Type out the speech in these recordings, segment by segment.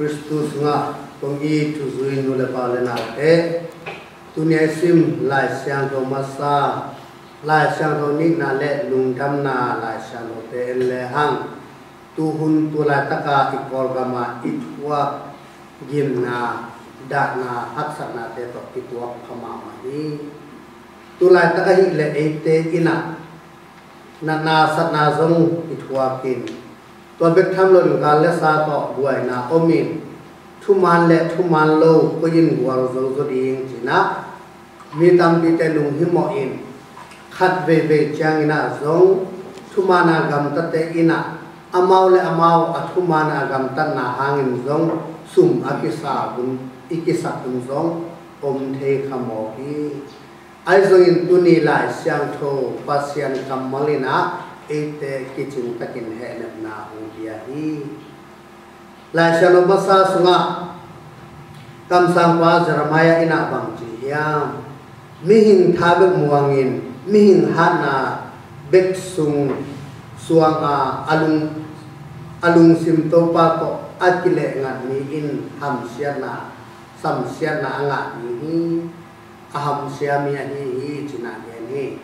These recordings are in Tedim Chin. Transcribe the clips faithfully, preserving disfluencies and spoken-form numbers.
Khristu sungah kong it thuzui nu le pa le naute, tuni a i sim Lai Siangtho masa, Lai Siangtho nihna le lungdamna Lai Siangthote en lehang, tuhun tu laitaka i Kawlgama i thuak gimna, dahna, haksatnate tawh kituak pha mahmah hi. Tu laitak ahih leh eite in ah natna satna zong i thuakin, tua bek tham loin gal le sa tawh buaina omin, thuman le thuman lo koi in gualzo zaw ding ci-in ah mi tampite lunghimawhin, khat veivei ciangin ah zong thuman a gamtate in ah amau le amau a thuman a gamtatna hangin zong sum a kisa hun, i kisak hun zong om thei kha mawk hi. Ahi zongin tuni Lai Siangtho Pasian kammal in ah eite kicing takin hehnepna hong pia hi. Lai Siangtho masa sungah kamsangpa Jeremiah in ah bang ci hiam? Mihing tha bek muangin, mihing hatna bek sung suang a, a lung, a lungsim Topa tawh a kilehngat mi in hamsiatna, samsiatna a ngah ding hi. A hamsia mi ahi hi ci-in ah gen hi.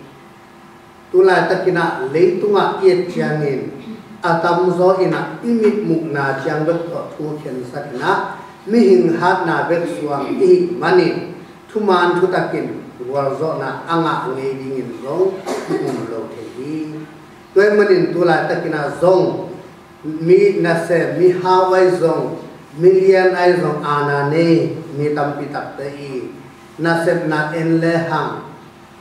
Tu laitakin ah leitungah i et ciangin a tamzaw in ah i mitmuhna ciang bek tawh thu khensak in ah mihing hatna bek suang i hih manin thuman thutakin gualzawhna a ngah ngei dingin zong i um lo thei hi. Tua ahih manin tu laitakin ah zong mi nasem, mi hau ahi zong, mi lian ahi zong, aana nei mi tampi takte i nasepna en lehang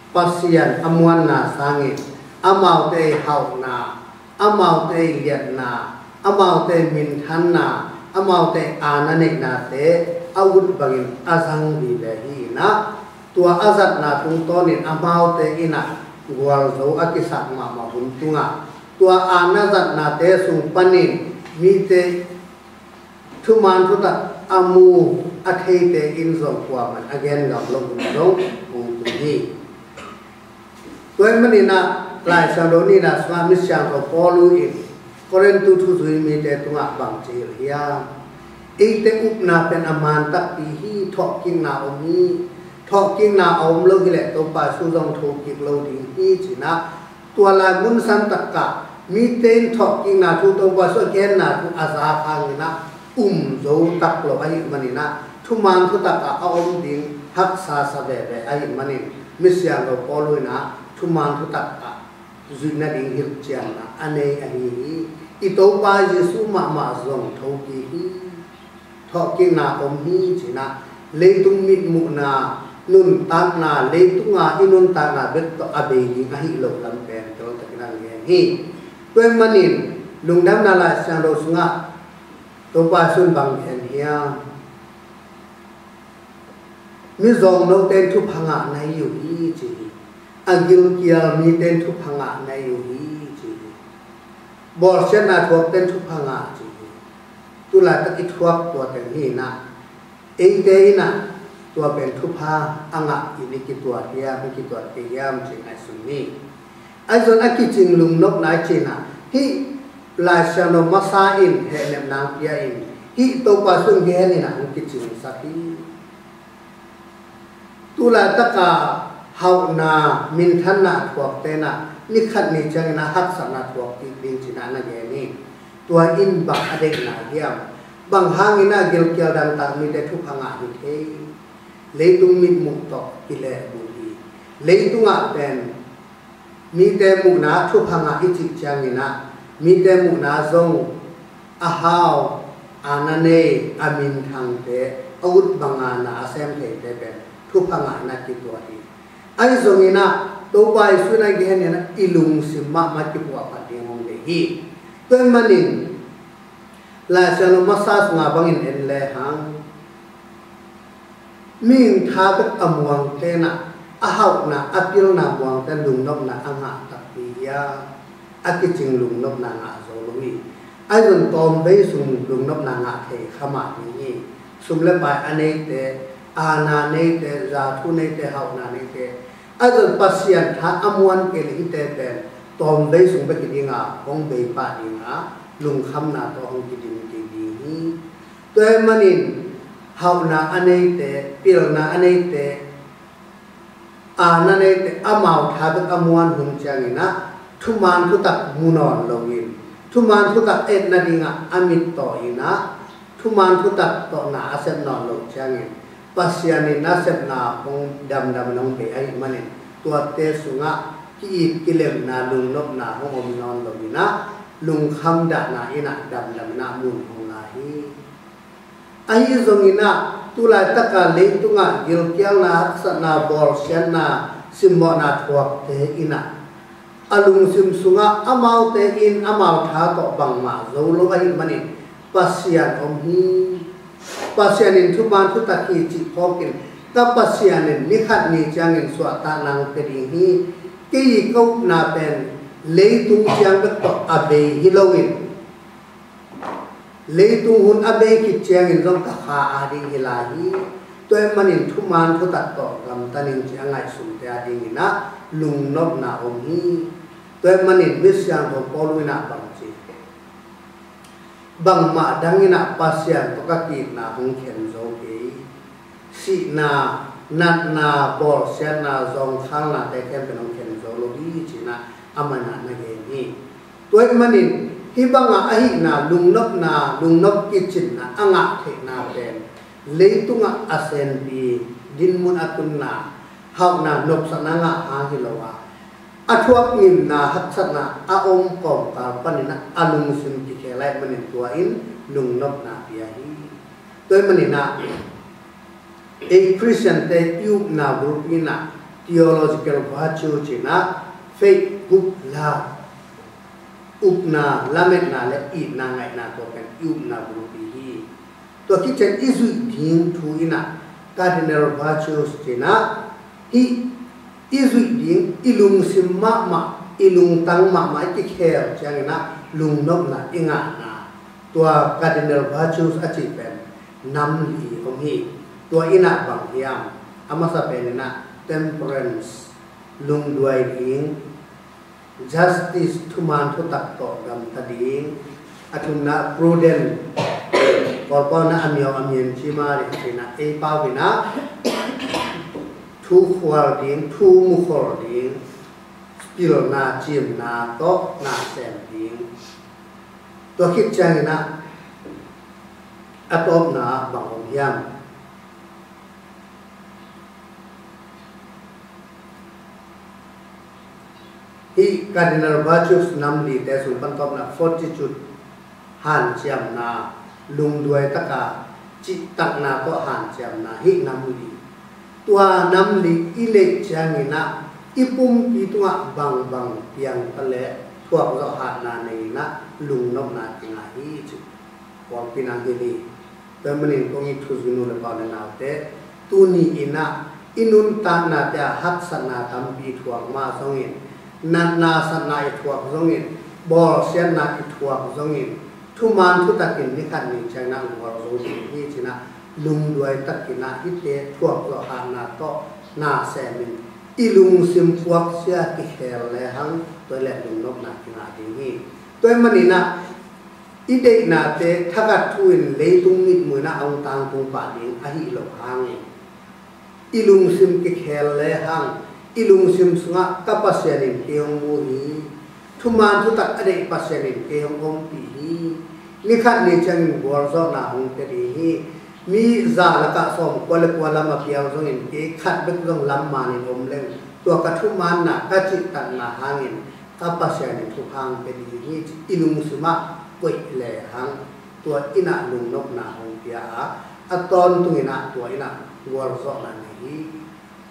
Pasian a muanna sangin amaute i hauhna, amaute i liatna, amaute i minthanna, amaute i aana neihnate a ut bangin a zang vive hi in ah, tua a zatna tungtawnin amaute in ah gualzo a kisak mahmah hun tungah, tua aana zatnate sung panin mite thuman thutak a mu a theite in zong kuaman a gen ngam lo hun zong hong tung hi. Tua ahih manin ah Lai Siangtho nihna sungah mi siangtho Paul in Korintu thuzui mite tungah bang ci hilh hiam? Eite upna pen a man takpi hi, thawhkikna om hi. Thawhkikna a om lo hileh Topa Jesu zong thokik lo ding hi ci-in ah, tua lai mun san takah mite in thawhkikna thu, Topa Jesu a genna thu a zak hangin ah um zo tak lo ahih manin ah, thuman thutak ah a om ding haksa sa veve ahih manin mi siangtho Paul in ah thuman thutak ah zuih nading hilhcianna a nei ahi hi. I Topa Jesu mahmah zong thokik hi. Thawhkikna om hi ci-in ah, leitung mitmuhna, nuntakna, leitunga i nuntakna bek tawh a bei ding ahi lo lam pen teltakin a gen hi. Tua ahih manin Lungdamna Lai Siangtho sungah Topa Jesu in bang gen hiam? Mi zawngnote in thupha ngah na hi uh hi ci hi. A gilkial mite in thupha ngah na hi uh hi ci hi. Bawlsiatna thuakte in thupha ngah ci hi. Tu laitak i thuak tua teng hi in ah, eite in ah tua pen thupha a ngah in i kituat hiam, i kituat kei hiam ci ngaihsun ni. Ahi zong a kicing lungnopna i cih in ah, hih Lai Siangtho masa in hehnepna hong pia in, hih Topa Jesu in gen in ah hong kicingsak hi. Tu laitaka hauhna, minthanna a thuakte in ah ni khat ni ciangin ah haksatna thuak kik ding ci-in ah na gen hi. Tua in bang a deihna hiam? Bang hangin ah gilkial dangtak mite thupha ngah hi thei? Leitung mitmuh tawh kilehbulh hi. Leitungah pen mite muhna thupha ngah i cih ciangin ah, mite muhna zong a hau, a na nei, a minthangte, a ut banga na a sem theite pen thupha ngah in ah kituat hi. Ahi zongin ah Topa Jesu in a gen in ah i lungsim mahmah kipuahphat ding hong deih hi. Tua ahih manin Lai Siangtho masa sunga bangin en lehang, mihing tha bek a muangte in ah, a hauhna, a pilna muangte lungnopna a ngah takpi hi a, a kicing lungnopna ngah zo lo hi. Ahi zong tawmvei sung lungnopna ngah thei kha mah ding hi. Sum le pai a neite, aana neite, zathu neite, hauhna neite, ahi zong Pasian tha a muan kei leh hihte pen tawmvei sung bek hi ding a, hong bei pah ding a, lungkhamna tawh hong kidim kei ding hi. Tua ahih manin hauhna a neite, pilna a neite, aana neite, amau tha bek a muan hun ciangin ah thuman thutak mu nawn loin, thuman thutak et nadingah a mit tawh in ah, thuman thutak tawh na a sep nawn loh ciangin Pasian in a sepna hong damdamin hong bei ahih manin, tuate sungah ki-it kilemna, lungnopna hong om nawn loin ah, lungkham dahna in ah damdamin ah mun hong la hi. Ahi zongin ah, tu laitaka leitungah gilkialna, haksatna, bawlsiatna, simmawhna thuakte in ah, a lungsim sungah amaute in amau tha tawh bangmah zo lo ahih manin Pasian om hi. Pasian in thuman thutak hi cih phawkin, ka Pasian in ni khat ni ciangin suahtakna hong pia ding hi. Kei ka upna pen leitung ciang bek tawh a bei hi loin, leitung hun a bei khit ciangin zong ka kha ading hi lai hi. Tua ahih manin thuman thutak tawh gamta ning ci a ngaihsunte adingin ah lungnopna om hi. Tua ahih manin Misiangtho Paul in ah bang ci, bangmah dang in ah Pasian tawh ka ki-itna hong khen zo kei. Sihna, natna, bawlsiatna, zawngkhalnate khempeuh in hong khen zo lo hi ci-in ah amah in ah na gen hi. Tua ahih manin hih bangah ahihna, lungnopna, lungnop kicinna a ngah theihna pen leitungah a senpi dinmun a tunna, hauhna, nopsakna ngah hang hi lo a, a thuakngimna, haksatna a om kawmkal panin ah a lungsim kikhel ahih manin tua in lungnopna pia hi. Tua ahih manin ah ei Khristiante i upna bulpi in ah theological virtue ci-in ah faith, hope, love, upna, lametna le itna, ngaihna, tua pen i upna bulpi hi. Tua khit ciang i zuih ding thu in ah cardinal virtues ci-in ah, hih i zuih ding, i lungsim mahmah, i lungtang mahmah, i kikhel ciangin ah lungnopna i ngahna, tua cardinal virtues a cih pen nam li om hi. Tua in ah bang hiam? A masa pen in ah temperance, lungduai ding, justice, thuman thutak tawh gamta ding, a thumna prudent, Kawlpau in ah a miau a mian ci mah ding ci-in ah, ei pau in ah thu khual ding, thu mukhol ding, pilna, ciimna tawh na sem ding. Tua khit ciangin ah a tawpna ah bang om hiam? Hih cardinal virtues nam lite sung pan tawpna fortitude, hanciamna, lungduai taka cihtakna tawh hanciamna, hih nam li. Tua nam li i neih ciangin ah i pumpi tungah bangbang piang ta leh thuak zawh hatna nei in ah lungnopna kingah hi ci. Huangpi nang hi ni. Tua ahih manin kong it thuzui nu le pa, u le naute, tuni in ah i nuntaknate ah haksatna tampi i thuak mah zongin, natna satna i thuak zongin, bawlsiatna i thuak zongin, thuman thutakin ni khat ni ciangin ah gualzo ding hi ci-in ah, lungduai takin ah hihte thuak zawh hatna tawh na semin, i lungsim puakzia kikhel lehang tua leh lungnopna kingah ding hi. Tua ahih manin ah i deihnate thakhat thu-in leitung mitmuh in ah a hong tangtung pah ding ahi loh hangin, i lungsim kikhel lehang, i lungsim sungah ka Pasian in kei hong mu hi, thuman thutak a deih Pasian in kei hong ompih hi, ni khat ni ciangin gualzawhna hong pia ding hi, mi za lakah sawmkua le kua lam a pial zongin kei khat bek zong lam manin om leng, tua ka thumanna, ka cihtakna hangin ka Pasian in thupha hong pia ding hi, ci i lungsim ah koih lehang tua in ah lungnopna hong pia a, a tawntungin ah tua in ah gualzawhna nei hi.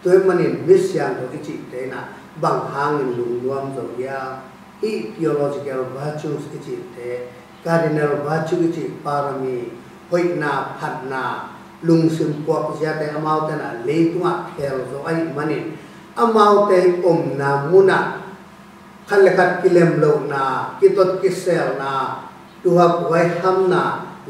Tua ahih manin mi siangtho i cihte in ah bang hangin lungnuam zo hiam? Hih theological virtues i cihte, cardinal virtue i cih parami, hoihna, phatna, lungsim puakziate amaute in ah leitungah khel zo ahih manin, amaute omna munah khat le khat kilem lohna, kitot kiselna, tuhap huaihamna,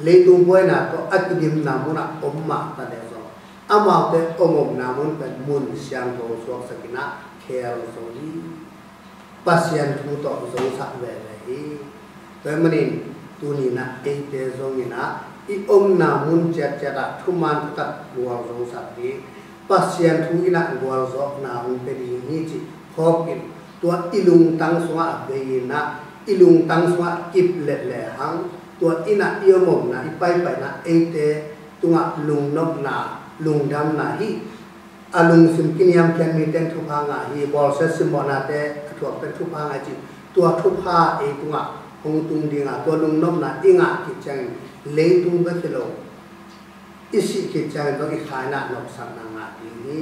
leitung buaina tawh a kidimna munah om mah ta leh zong, amaute om omna mun pen mun siangtho suaksak in ah khel zo hi. Pasian thu tawh zosak veve hi. Tua ahih manin Tuni-in ah eite zongin ah i omna mun ciatciat ah thuman thakhat gualzo sak ding, Pasian thu in ah gualzawhna hong pia ding hi cih phawk in, tua i lungtang sungah bei-in ah i lungtang sungah kip let lehang, tua in ah i om omna, i paipaina, eite tungah lungnopna, lungdamna hi. A lungsim kiniamkhiat mite in thupha ngah hi, bawlsiat simmawhnate a thuak pen thupha ngah hi cih, tua thupha ei tungah hong tung ding a, tua lungnopna i ngah khit ciangin leitung bek hi lo, i sih khit ciangin zong i kha in ah nopsakna ngah ding hi.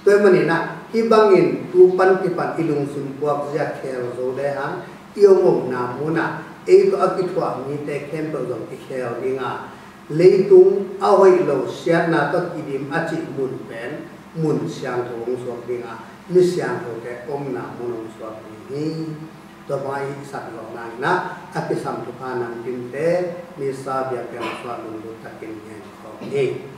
Tua ahih manin ah hih bangin tu pan kipan i lungsim buak zia khel zo lehang, i om omna mun ah ei tawh a kithuah mite khempeuh zong kikhel ding a, leitung a hoih lo siatna tawh kidim a cih mun pen mun siangtho hong suak ding a, mi siangthote omna mun hong suak ding hi. Tua bang a i sak zawhna in ah a kisam thupha namcimte Missa biakpiakna sungah lunglut takin ngen khawm hi.